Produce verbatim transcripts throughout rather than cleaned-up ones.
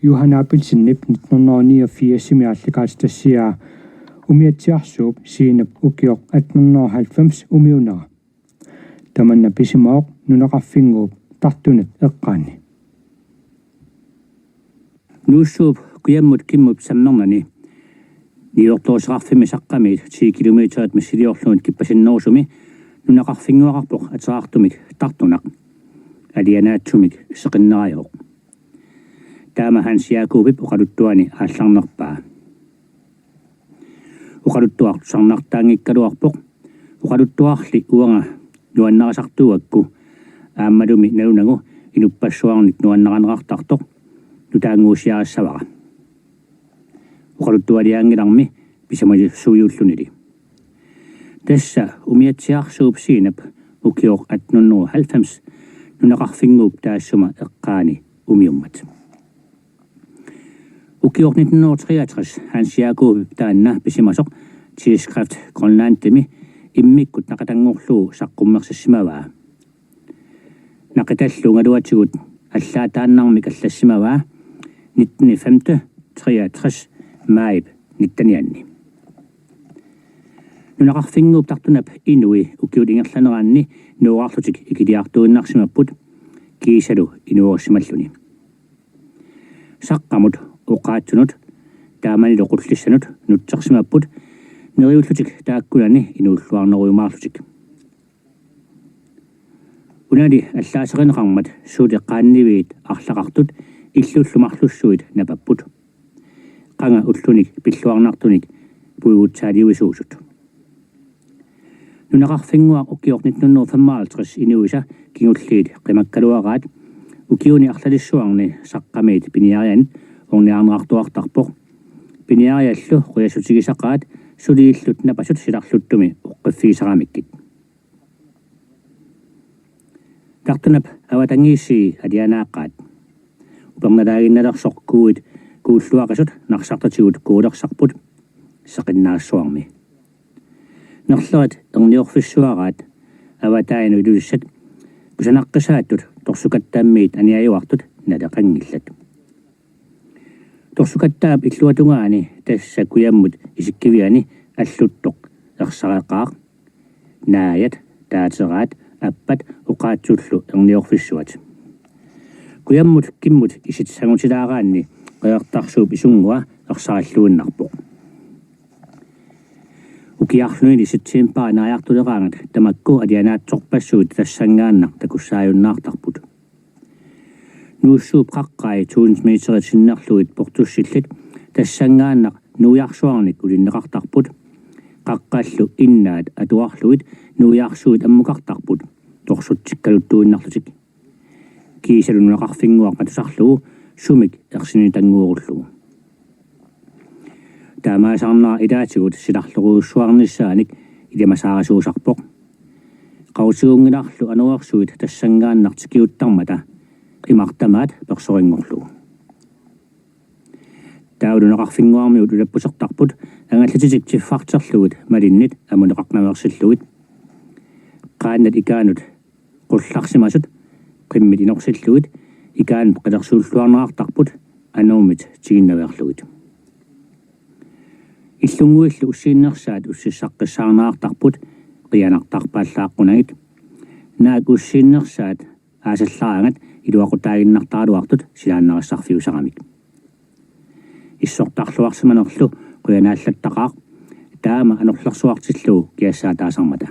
Johan Abelsenip nitten hundrede og niogfirsimi aallakaatitassiaa Umiatsiarsuup Sienap ukioq atten hundrede og halvfems umiunera. Tamanna pisimavoq nunaqarfinnguup tartunap eqqaani. Nuussuup kujammut kimmut sammernani niuertoruseqarfimmi saqqamiit ti kilometerit missiliorlugit kippasinnerusumi nunaqarfinnguaqarpoq ateqartumik tartunaq. Alianaatsumik seqinnerajoq. Taama Hans Jakobip oqaluttuani aallarnerpaa. Oqaluttuaq tusarnaartaanngikkaluarpoq. Oqaluttuarli uanga nuannarisartuugakku aammalumi nalunagu inuppassuarnik nuannarineqartartoq nutaannguusiarissavara. Oqaluttualiaanngilarmi pisamajussuiullunili. Tassa Umiatsiarsuup Sienap ukioq atten hundrede og halvfems nunaqarfinnguup taassuma eqqaani umiummat. Ukioq nitten hundrede og treogtres Hans Jakobip taanna pisimasoq Tidsskrift Grønlandimi immikkut naqatanngorlugu saqqummersissimavaa. Naqitallu ungaluatigut allaataannarmik allassimavaa nitten femte treogtres maajip nittenianni. Nunaqarfinnguup tartunap inui ukiut ingerlaneranni nuuarlutik ikiliartuinnarsimapput kiisalu inuerusimalluni. Saqqamut, oqaatsunut, taamanilu qullissanut nutsersimapput neriullutik taakkunani inuulluarnerujumaarlutik. Unali allaaserineqarmat suut eqqaanniviit arlaqartut illullu marlussuit napapput. Qanga ullunik pilluarnartunik puigutsaaliuisuusut. Nunaqarfinnguaq ukioq nitten hundrede og femoghalvtreds inuisa kingulliit qimakkaluaraat ukiuni arlalissuarni saqqamiit piniarianit orniarneqartuartarpoq. Piniariallu qujassutigisaqaat suliillut napasut silarluttumi oqqiffigisaramikkit. Tartunap avatangiisii alianaaqaat. Upernalaaginnalersoq kuuit kuulluaqisut narsartatigut kuulersarput seqinnaassuarmi. Nerlerit erniorfissuaraat avataanut ilulissat kusanaqqisaatut torsukattaammiit aniajuartut naleqanngillat. Torsukattaap illuatungaani tassa kujammut isikkiviani alluttoq ersareqaaq. Naajat, taateraat, appat oqaatsullu erniorfissuat. Kujammut kimmut isitsangutilaaraanni Qeqertarsuup isunngua ersarilluinnarpoq. Ukiarluni septembarip naajartuleraangat tamakku alianaatsorpassuit tassanngaannaq takussaajunnaartarput. Nuussuup qaqqai tusind meterit sinnerlugit portussillit tassanngaannaq nuiarsuarnik ulinneqartarput. Qaqqallu innaat atuarlugit nuiarsuit ammukartarput torsutsikkaluttuinnarlutik. Kiisalu nunaqarfinnguaq matusarlugu sumik ersinitannguerullugu. Taamaasarnera ilaatigut silarlorujussuarnissaanik ilimasaarisuusarpoq. Qaqutigunngilarlu anorersuit tassanngaannaq tikiuttarmata imartamaat persorinngorlugu. Taava nunaqarfinnguarmiut ulappusertarput angalatitik tiffarterlugit malinnit amuneqarnaveersillugit. Qaannat ikaanut qullarsimasut qimmit inorsillugit ikaanut qilersuulluarneqartarput anormit tiginnaveerlugit. Illunnguillu ussiinnersaat ussissaqqissaarneqartarput qianartarpaallaaqqunagu. Naak ussiinnersaat aasallaraangat iluaqutaaginnartaraluartut silaannarissarfiusaramik. Issortarluarsimanerlu qujanaallattaqaaq taama anorlersuartillugu kiassaataasarmata.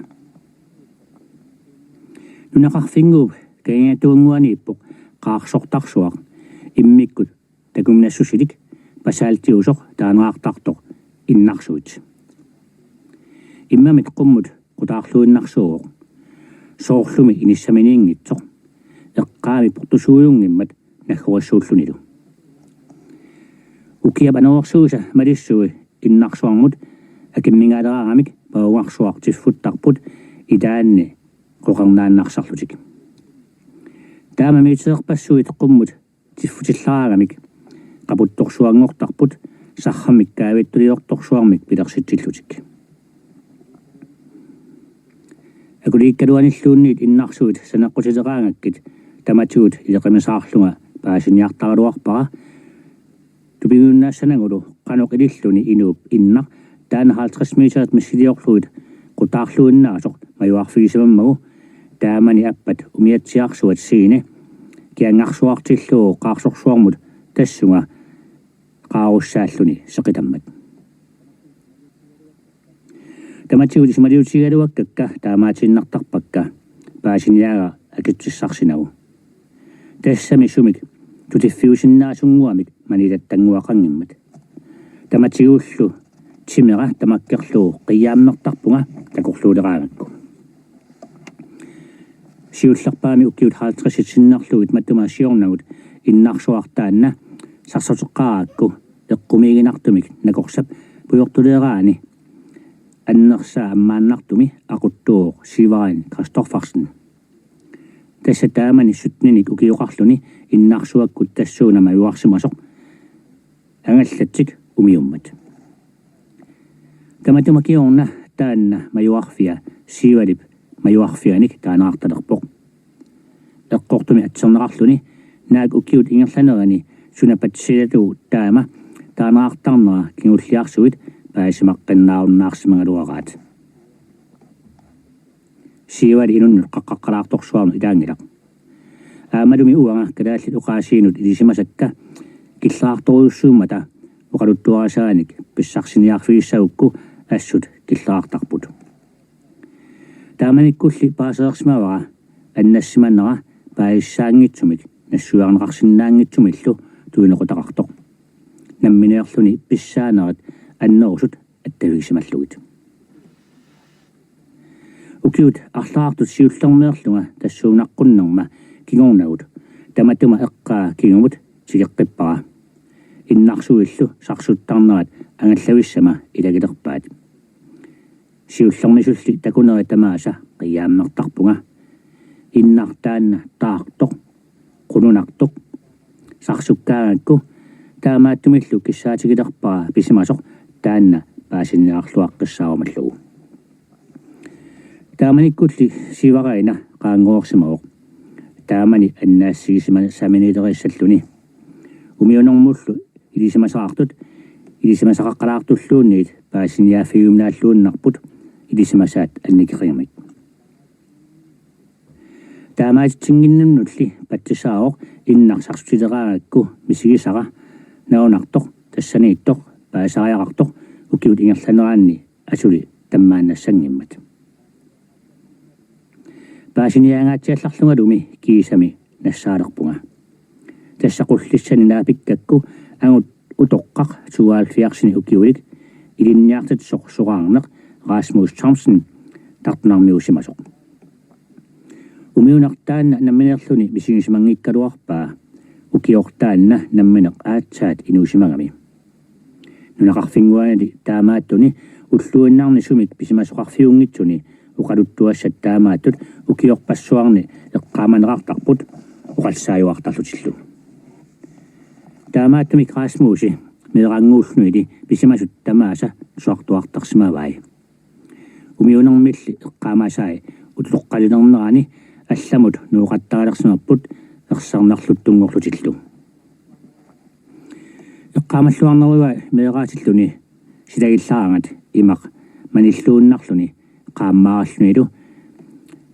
Nunaqarfinnguup kangingatuunnguaniippoq qaarsortarsuaq immikkut takuminassusilik basaltiusoq taaneqartartoq innarsuit. Immamit qummut qutaarluinnarsuuvoq. Soorlumi inissaminiinngitsoq. Eqqaami portusuugunngimmat naggorissuullunilu. Ukiap anorersuisa malissui innarsuarmut akimmingaaleramik pavungarsuaq tiffuttarput ilaanni qoqernaannarsarlutik. Taama meterpassuit qummut tiffutillaraangamik qaputtorsuanngortarput sarramik kaavittuliortorsuarmik pilersitsillutik. Akuliikkaluanilluunniit innarsuit saneqqutileraangakkit tamatigut ileqimisaarlunga paasiniartaraluarpara Tupigiunnaassanagulu qanoq ililluni inuup innaq taanna halvtreds meterit missiliorlugit qutaarluinnaasoq majuarfigisimammagu taamani appat umiatsiarsuat Signe kiangarsuartillugu qaarsorsuarmut tassunga qaarussaalluni seqitammat. Tamatigut isumaliutigigaluakkakka taamaatiinnartarpakka paasiniaagaq akitsissarsinagu. Tassami sumik tutiffiusinnaasunnguamik manilattannguaqanngimmat. Tamatigullu timera tamakkerlugu qiiaammertarpunga takorluuleraangakku. Siullerpaamik ukiut halvtredsit sinnerlugit matuma siornagut innarsuaq taanna sarsuteqqaarakku eqqumiiginartumik nakorsap pujortuleeraani annersaa ammaannartumi aquttuuvoq Siverén Christoffersen. Tassa taamani syttenik ukioqarluni innarsuakkut tassuuna majuarsimasoq angallatsik umiummat. Tamatuma kingorna taanna majuarfia Siverip majuarfianik taaneqartalerpoq. Eqqortumik atserneqarluni naak ukiut ingerlanerini suna patsisitatuuvoq taama taaneqartarnera kingulliarsuit paasimaqqinnaarunnaarsimagalugaraat. Siverip inunnut qaqqaqqalaartorsuarnut ilaanngilaq. Aammalumi uanga kalaallit oqaasiinut ilisimasakka killeqartorujussuummata oqaluttuarisaanik pissarsiniarfigissagukku assut killeqartarput. Taamanikkulli paasereersimavara annassimanera paasissaanngitsumik nassuiarneqarsinnaanngitsumillu tuninequtaqartoq. Nammineerluni pissaanerit annerusut attavigisimallugit. Ukiut arlaartut siullermeerlunga tassuunaqqunnerma kingornagut tamatuma eqqaa kingumut tikeqqippara. Innarsuillu sarsuttarnerat angallavissama ilagilerpaat. Siullermisulli takunerit tamaasa qiiaammertarpunga. Innaq taanna taartoq, qununartoq, sarsukkaangakku taamaattumillu kissaatigilerpara pisimasoq taanna paasiniarluaqqissaarumallugu. Taamanikkulli Siveréna qaanngoreersimavoq. Taamani annaassigisimasaminiilerissalluni. Umiunermullu ilisimasaqartut ilisimasaqaqqalaartulluunniit paasiniaaffigiuminaalluinnarput ilisimasaat annikeqigamik. Taamaatitsinnginnamulli patsisaavoq innaq sarsutileraangakku misigisara nalunartoq tassaniittoq paasisariaqartoq ukiut ingerlaneranni asuli tammaannassanngimmat. Paasiniaangaatsiallarlungalumi kiisami nassaalerpunga. Tassa qullissani naapikkakku angut utoqqaq tooghalvfjerdsini ukiulik ilinniartitsisoq soraarneq Rasmus Thomsen tartunarmiusimasoq. Umiuneq taanna nammineerluni misigisimanngikkaluarpaa ukioq taanna nammineq aatsaat inuusimagami. Nunaqarfinnguanili taamaattuni ulluinnarni sumik pisimasoqarfiunngitsuni oqaluttuassat taamaattut ukiorpassuarni eqqaamaneqartarput oqallisaajuartarlutillu. Taamaattumik Rasmusi meerannguullunili pisimasut tamaasa tusartuartarsimavai. Umiunermilli eqqaamasai utoqqalinernerani allamut nooqattalersimapput ersernerluttunngorlutillu. Eqqaamalluarnerui meeraatilluni silagillaraangat imaq manilluinnarluni qaammaarallunilu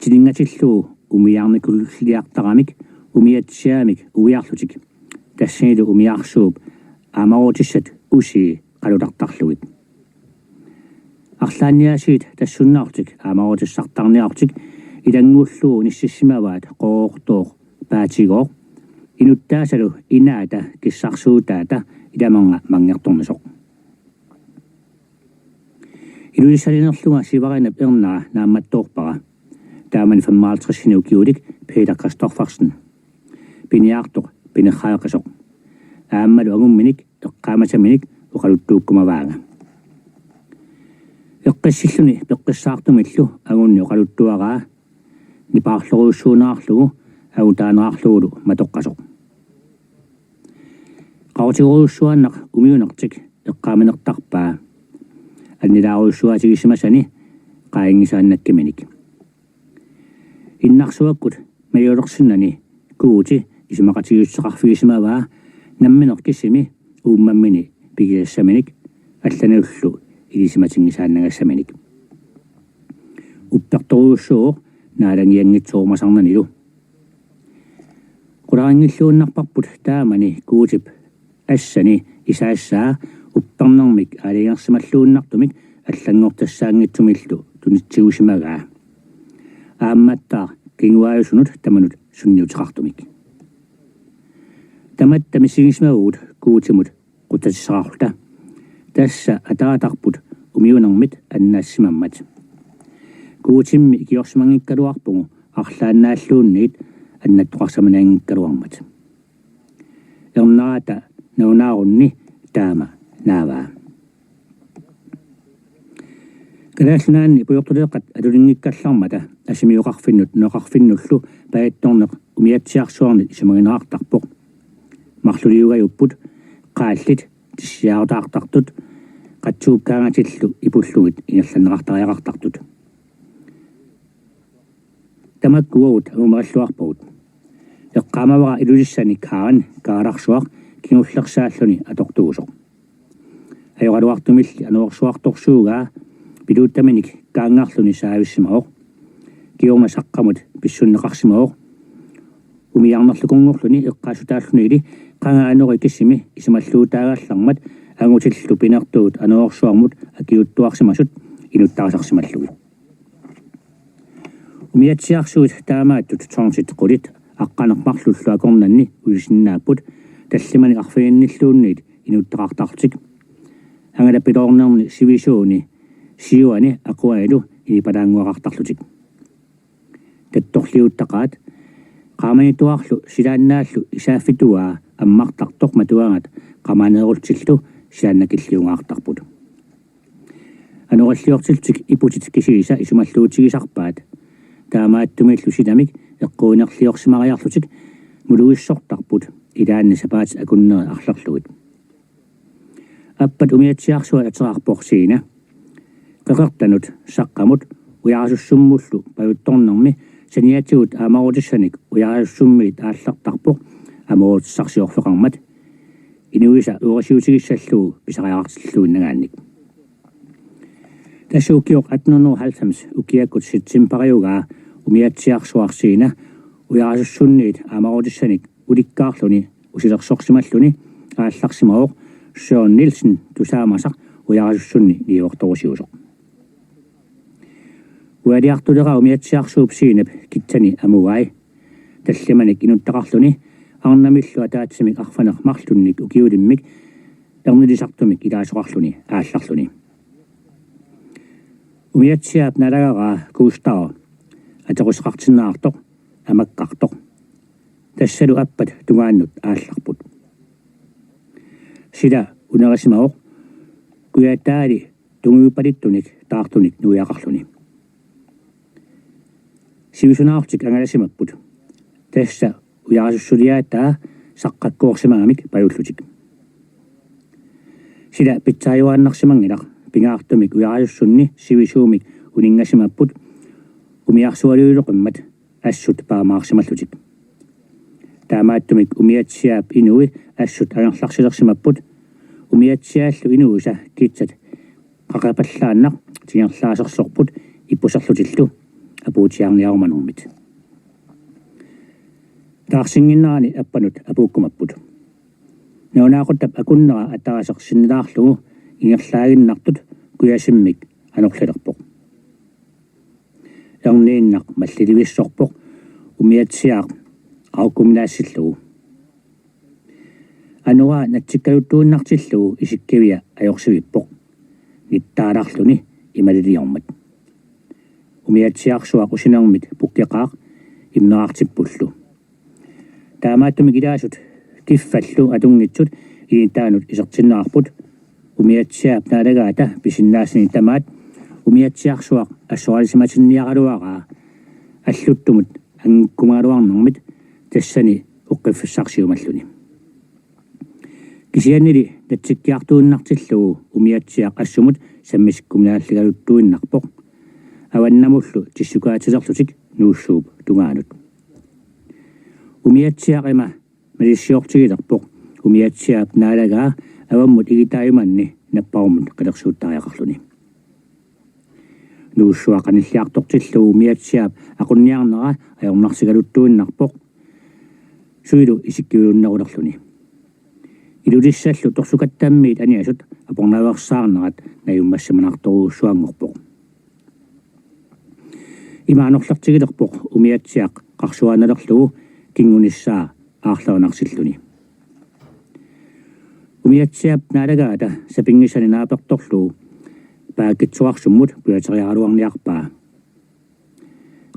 tiningatillugu umiarnikulliartaramik umiatsiaamik uiarlutik tassanilu umiarsuup aamaruutissat usii qalutartarlugit. Arlaanniaasiit tassunnaartik aamaruutissartarniartik ilanngullugu inississimavaat Qoortoq paatigooq inuttaasalu inaata kissarsuutaata ilamernga manngertornisoq. Iluissalinerlunga Siverénap ernera naammattoorpara. Taamani femoghalvtredsini ukiulik Peter Christoffersen. Piniartoq pinerraeqisoq. Aammalu angumminik eqqaamasaminik oqaluttuukkumavaanga. Eqqissilluni peqqissaartumillu angunni oqaluttuaraa nipaarlorujussuuneraarlugu angutaanerarlugulu matoqqasoq. Qaqutigerujussuaannaq umiunertik eqqaamanertarpaa. Annilaarujussuaatigisimasani qaangisaannakkaminik. Innarsuakkut majulersinnani Guuti isumaqatigiissuteqarfigisimavaa nammineq kisimi uummammini pigisassaminik allanullu ilisimatinngisaannagassaminik. Uppertorujussuuvoq naalangianngitsoormasarnanilu. Qularinngilluinnarparput taamani Guutip assani isaassaa uppernermik aalajangersimalluinnartumik allanngortassaanngitsumillu tunitsigusimagaa. Aammattaaq kinguaarisunut tamanut sunniuteqartumik. Tamatta misigisimavugut Guutimut qutsatissaarluta. Tassa ataatarput umiunermit annaasimammat. Guutimmi ikiorsimanngikkaluarpugut arlaannaalluunniit annattoqarsimanngikkaluarmat. Ernerata nalunaarunni taama naavaa. Kalaallit Nunaanni pujortuleeqqat atulinngikkallarmata asimioqarfinnut nunaqarfinnullu pajattorneq umiatsiarsuarnit isumagineqartarpoq. Marluliugajupput, qaallit tissiaarutaartartut, qatsuukkaangatillu ipullugit ingerlanneqartariaqartartut. Tamakku uagut angumerilluarpagut. Eqqaamavara Ilulissani Karen Kaalarsuaq kingullersaalluni atortuusoq. Ajoraluartumilli anorersuartorsuugaa piluuttaminik kaanngarluni saavissimavoq. Kingorna saqqamut pissunneqarsimavoq. Umiarnerlukunngorluni eqqaassutaallunili qanga anori kisimi isumalluutaagallarmat angutillu pinertuut anorersuarmut akiuuttuarsimasut inuttarisarsimallugit. Umiatsiarsuit taamaattut tårnit qulit aqqaneq-marlullu akornanni ulisinnaapput tallimanik arfininniluunniit inuttaqartarlutik. Angalapiloornerni sivisuuni siuani aquanilu inipalaannguaqartarlutik. Tattorliuttaqaat, qaamanituarlu silaannaallu isaaffituaa ammartartoq matuaannaq qamaaneerullutillu silaannakilliungaartarput. Anorilliortillutik iputit kisiisa isumalluutigisarpaat. Taamaattumillu silamik eqquinerliorsimariarlutik mulugissortarput ilaanni sapaatit akunneri arlerlugit. Appat umiatsiarsuat aterarpoq Siina. Qeqertanut saqqamut ujarasussummullu pajuttornermi saniatigut aamarutissanik ujarasussummit aallartarpoq amarutissarsiorfeqarmat. Inuisa uerisiutigissallugu pisariaqartilluinnagaannik. Tassa ukioq atten hundrede og halvfems ukiakkut septembariugaa umiatsiarsuarsiina ujarasussunniit aamarutissanik ulikkaarluni usilersorsimalluni aallarsimavoq Søren Nielsen tusaamasaq ujarasussunni niuertorusiusoq. Ualiartulera umiatsiarsuup Siinap kitsani amugai. Tallimanik inuttaqarluni arnamillu ataatsimik arfineq-marlunnik ukiulimmik ernilisartumik ilaasoqarluni aallarluni. Umiatsiaap naalagaraa Gustav ateqquteqartinneqartoq amakkartoq. Tassalu appat tungaannut aallarput. Sila unerisimavoq kujataali tungiuppalittunik taartunik nuiaqarluni. Sivisunaarlutik angalasimapput. Tassa ujarasussuliaataa saqqakkoorsimagamik pajullutik. Sila pitsaajuaannarsimanngilaq, pingaartumik ujarasussunni sivisuumik uninngasimapput umiarsualiuloqimmat assut paamaarsimallutik. Taamaattumik umiatsiaap inui assut angerlarsilersimapput. Umiatsiaallu inuisa kitsat qaqapallaannaq tingerlaasersorput ippuserlutillu apuutiarniarumanermit. Taarsinnginnerani appanut apuukkumapput. Nalunaaqutap akunnera ataaseq sinnilaarlugu ingerlaaginnartut kujasimmik anorlilerpoq. Erniinnaq mallilivissorpoq umiatsiaaq aukkuminaassillugu. Anoraa natsikkaluttuinnartillugu isikkivia ajorsivippoq. Nittaalarluni imaliliormat. Umiatsiarsuaq usinermit pukkeqaaq immerartippullu. Taamaattumik ilaasut kiffallu atunngitsut initaanut isertinneqarput. Umiatsiaap naalagaata pisinnaasani tamaat umiatsiarsuaq assoralisimatinniaraluaraa alluttumut anngikkumagaluarnermit tassani uqqiffissarsiumalluni. Kisiannili natsikkiartuinnartillugu umiatsiaq assumut sammiskumilaalligaluttuinnarpoq. Avannamullu tissukaatilerlutik Nuussuup tungaanut. Umiatsiaq ima malissiortigilerpoq Umiatsiaap naalagaa avammut igitaajumanni napparummut qilersuuttariaqarluni. Nuussuaq qanilliartortillugu Umiatsiaap aqunniarnera ajornarsigaluttuinnarpoq, suilu isikkiulunnerulerluni. Ilulissallu torsukattammiit aniasut apornaveersaarnerat najummassimanartorujussuanngorpoq. Ima anorlertigilerpoq Umiatsiaq qarsuaannalerlugu kingunissaa aarlerinarsillugu. Umiatsiaap naalagaata sapinngisani naapertorlugu paakitsuarsummut pujateriaraluarniarpaa.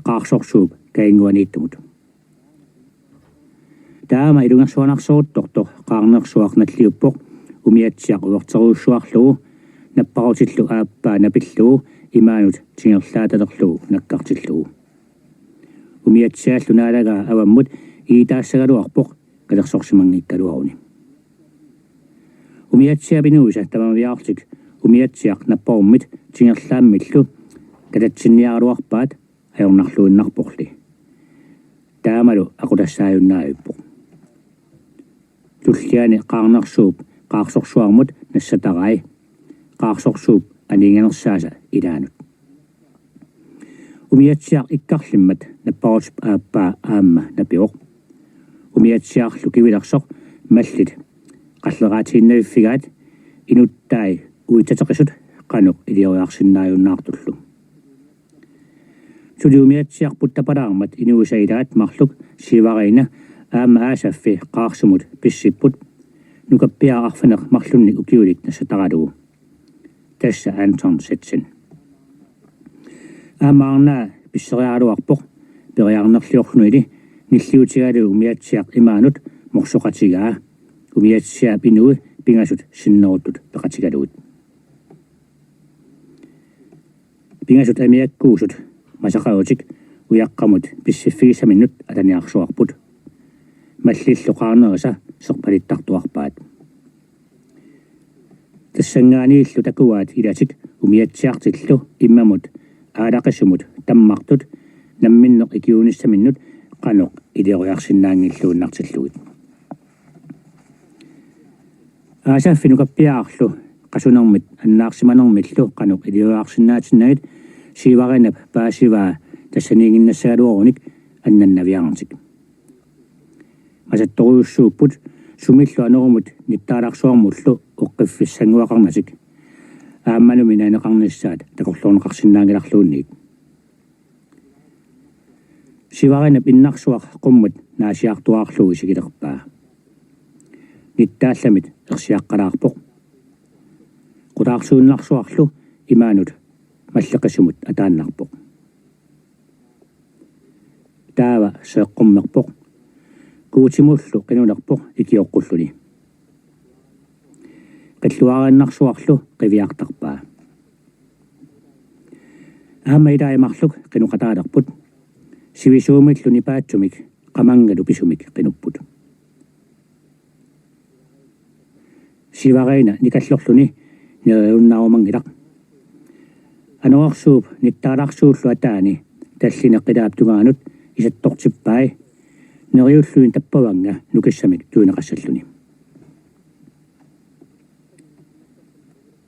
Qaarsorsuup kaginnguaniittumut. Taama ilungersuanarsoruttortoq Qaarnersuaq nalliuppoq Umiatsiaq uerterujussuarlugu napparutillu aappaa napillugu imaanut tingerlaatalerlugu nakkartillugu. Umiatsiaallu naalagaa avammut igitaassagaluarpoq qilersorsimanngikkaluaruni. Umiatsiaap inuisa tamaviaarlutik Umiatsiaq napparummit tingerlaammillu katatsinniaraluarpaat ajornarluinnarporli. Taamalu aqutassaajunnaavippoq. Tulliani Qaarnersuup Qaarsorsuarmut nassatarai. Qaarsorsuup aniinnganersaasa ilaanut. Umiatsiaq ikkarlimmat napparutip aappaa aamma napivoq. Umiatsiarlu kivilersoq mallit qalleraatiinnaviffigaat inuttai uitsateqisut qanoq ilioriarsinnaajunnaartullu. Suli Umiatsiarput tapalaarmat inuisa ilaat marluk Sivarina aamma Aasaffi Qaarsumut pissipput, nukappiaraq arfineq marlunnik ukiulik nassataralugu. Tassa Anton Setsen. Aamma arnaa pisseriaraluarpoq periarnerliorlunili nilliutigalugu Umiatsiaq imaanut morsoqatigaa, Umiatsiaap inui pingasut sinneruttut peqatigalugit. Pingasut amiakkuusut masaqarutik ujaqqamut pissiffigissaminnut ataniarsuarput. Mallillu qaarnerisa serpalittartuarpaat. Tassanngaanniillu takuaat ilatik Umiatsiartillu immamut aalaqisumut tammartut namminneq ikiuunissaminnut qanoq ilioriarsinnaanngilluinnartillugit. Aasaffi nukappiararlu qasunermit annaarsimanermillu qanoq ilioriarsinnaatinnagit Sivarinap paasivaa tassaniiginnassagaluarunik annannaviarnatik. Masattorujussuupput sumillu anorumut nittaalarsuarmullu oqqiffissannguaqarnatik. Aammalumi naneqarnissaat takorloorneqarsinnaanngilarluunniit. Sivarinap innarsuaq qummut naasiartuaarlugu isigilerpaa. Nittaallamit ersiaqqalaarpoq. Qutaarsuinnarsuarlu imaanut malleqisumut ataannarpoq. Taava seeqqummerpoq. Kuutimullu qinunerpoq ikioqqulluni. Qilluariinnarsuarlu qiviartarpaa. Aamma ilai marluk qinoqataalerput. Sivisuumillu nipaatsumik qamanngalu pisumik qinupput. Sivarina nikallorluni neriunnaarumanngilaq. Anorersuup nittaalarsuullu ataani tallineq ilaap tungaanut isattortippai, neriulluni tappavannga nukissamik tuineqassalluni.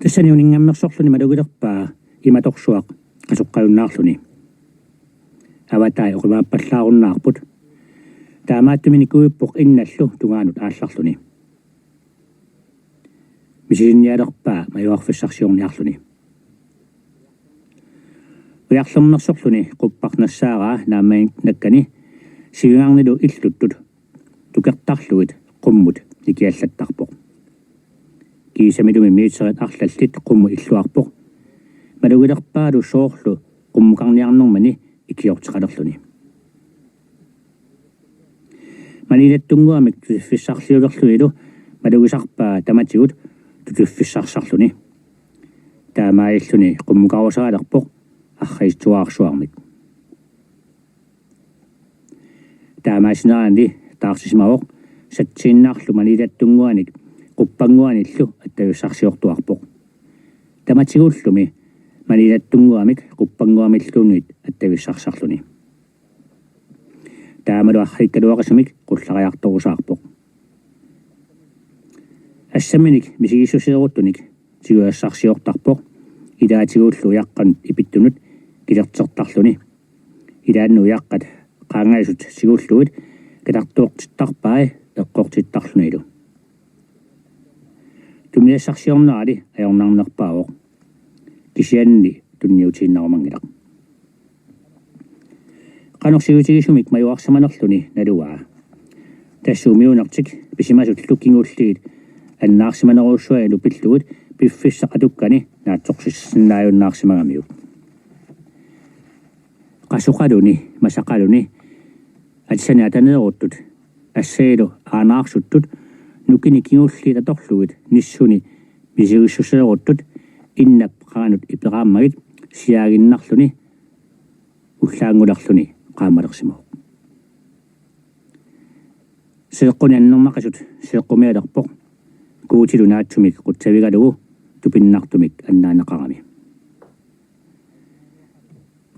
Tassani uninngammersorluni malugilerpaa imatorsuaq qasoqqajunnaarluni. Avatai oqimaappallaarunnaarput. Taamaattumik nikuippoq innallu tungaanut aallarluni. Misilinnialerpaa majuarfissarsiorniarluni. Ujarlernersorluni quppaq nassaaraa naammaginngikkani sivingarnilu illuttut tukertarlugit qummut nikiallattarpoq. Kiisamilumi meterit arlallit qummut illuarpoq. Malugilerpaalu soorlu qummukarniarnermini ikiorteqalerluni. Maniilattunnguamik tutiffissarliulerlunilu malugisarpaa tamatigut tutiffissarsarluni. Taamaalilluni qummukarusaalerpoq arriitsuararsuarmik. Taamaasinerani taarsisimavoq satsiinnarlu maniilattunnguanik quppannguanillu attavissarsiortuarpoq. Tamatigullu maniilattunnguamik quppannguamilluunniit attavissarsiorluni. Taamalu arriikkaluaqisumik qullariartorusaarpoq. Assaminik misigissuseeruttunik tigusassarsiortarpoq, ilaatigullu ujaqqanut ipittunut kilertertarluni. Ilaannut ujaqqat qaangaasut sigullugit katartoortittarpai eqqortittarlunilu. Tumiassarsiornerali ajornarnerpaavoq, kisianni tunniutiinnarumanngilaq. Qanoq sivisutigisumik majuarsimanerluni naluaa. Tassa umiunertik pisimasullu kingulliit annaarsimanerujussuanilu pillugit piffissaq atukkani naatsorsisinnaajunnaarsimagamiuk. Qasoqaluni, masaqaluni, atisani ataneeruttut, assailu aanaarsuttut, nukini kingulliit atorlugit nissuni misigissuseeruttut, innap qanganut iperaammagit siaaginnarluni ullaanngulerluni qaammalersimavoq. Seeqquni annernaqisut seeqqumialerpoq, Guutilu naatsumik qutsavigalugu tupinnartumik annaaneqarami.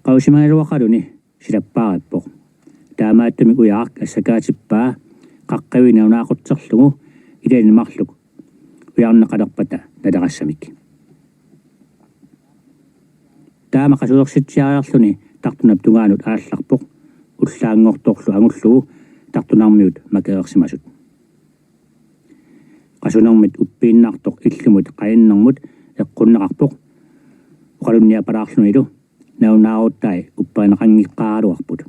Qausimagaluaqaluni silappaarippoq. Taamaattumik ujarak assakaatippaa qaqqavi nalunaaqutserlugu ilani marluk ujarneqalerpata nalerassamik. Taama qasuersitsiariarluni tartunap tungaanut aallarpoq, ullaanngortorlu angullugu tartunarmiut makereersimasut. Qasunermit uppiinnartoq illumut qajinnermut eqqunneqarpoq, oqalunniapalaarlunilu nalunaaruttai upperineqanngikkaraluarput.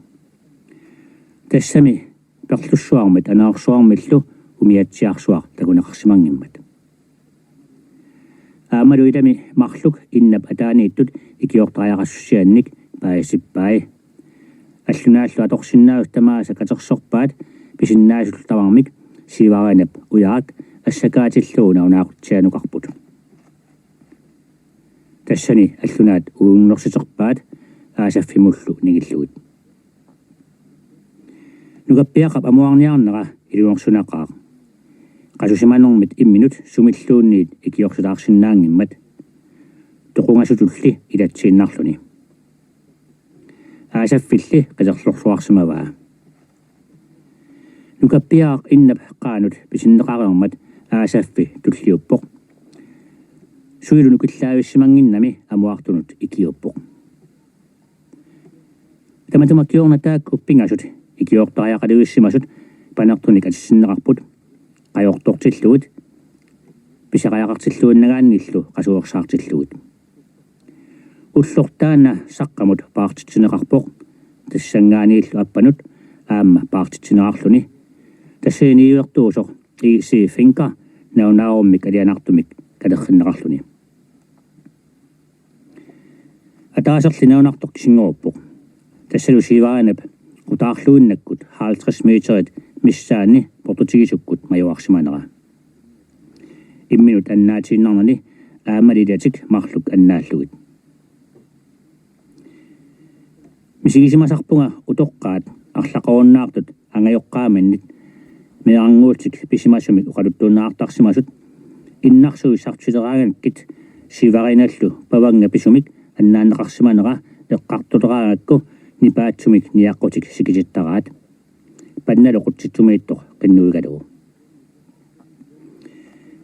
Tassami perlussuarmit aneersuarmillu umiatsiarsuaq takuneqarsimanngimmat. Aammalu ilami marluk innap ataaniittut ikiortariaqassusiannik paasisippai. Allunaallu atorsinnaasut tamaasa katersorpaat pisinnaasullu tamarmik Siivariinap ujarak assakaatillugu nalunaaqutsianukarput. Tassani allunaat uunnersiterpaat aasaffimullu ningillugit. Nukappiaqqap amuarniarnera ilungersunaqaaq. Qasusimanermit imminut sumilluunniit ikiorsilaarsinnaanngimmat. Toqungasutulli ilatsiinnarluni. Aasaffilli qilerlorluarsimavaa. Nukappiaraq innap qaanut pisinneqareermat aasaffi tulliuppoq. Suilu nukillaavissimannginnami amuartunut ikiuuppoq. Tamatuma kingorna taakku pingasut ikiortariaqalivissimasut panertunik atissinneqarput, qajortortillugit, pisariaqartilluinnagaannillu qasuersaartillugit. Ulloq taanna Saqqamut paartitsineqarpoq, tassanngaanniillu appanut aamma paartitsineqarluni. Tassani niuertuusoq E C Fencker nalunaarummik alianartumik kalerrinneqarluni. Ataaserli nalunartoq kisinngoruuppoq. Tassalu Siivariinap qutaarluinnakkut halvtreds meterit missaanni portutigisukkut majuarsimanera. Imminut annaatiinnarnani aammali ilatik marluk annaallugit. Misigisimasarpunga utoqqaat arlaqarunnaartut angajoqqaaminnit meerannguullutik pisimasumik oqaluttuinnaartarsimasut, innarsuit sartileraangakkit Siivariinallu pavannga pisumik annaanneqarsimanera eqqartuleraangakku nipaatsumik niaqqutik sikitittaraat. Pannalu qutsitsumiittoq qinnuigalugu.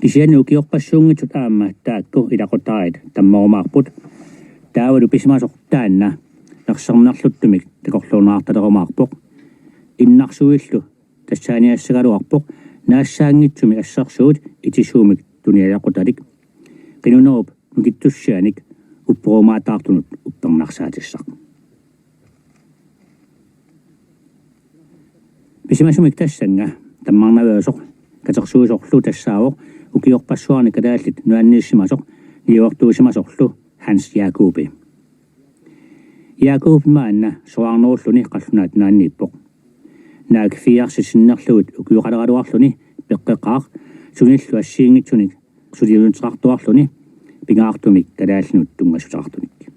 Kisianni ukiorpassuunngitsut aamma taakku ilaqutariit tammarumaarput. Taavalu pisimasoq taanna ersernerluttumik takorluunaartalerumaarpoq. Innarsuillu tassaaniassagaluarpoq naassaanngitsumik assersuut itisuumik tuniajaqutalik. Qinunerup nukittussianik upperumaataartunut uppernarsaatissaq. Pisimasumik tassannga tammarnaveersoq katersuisorlu tassaavoq ukiorpassuarni kalaallit nuanniissimasoq niuertuusimasorlu Hans Jakobi. Jakobi maanna soraarnerulluni qallunaat nuanniippoq. Naak firsit sinnerlugit ukioqaleraluarluni peqqeqaaq, sunillu assigiinngitsunik suliunneqartuarluni pingaartumik kalaallinut tunngassuteqartunik.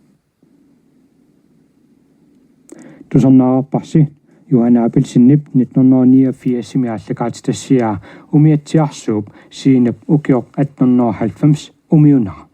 Tusarnaarparsi Johan Abelsenip nitten hundrede og niogfirsimi aallakaatitassiaa umiatsiarsuup Siinap ukioq atten hundrede og halvfems umiunera.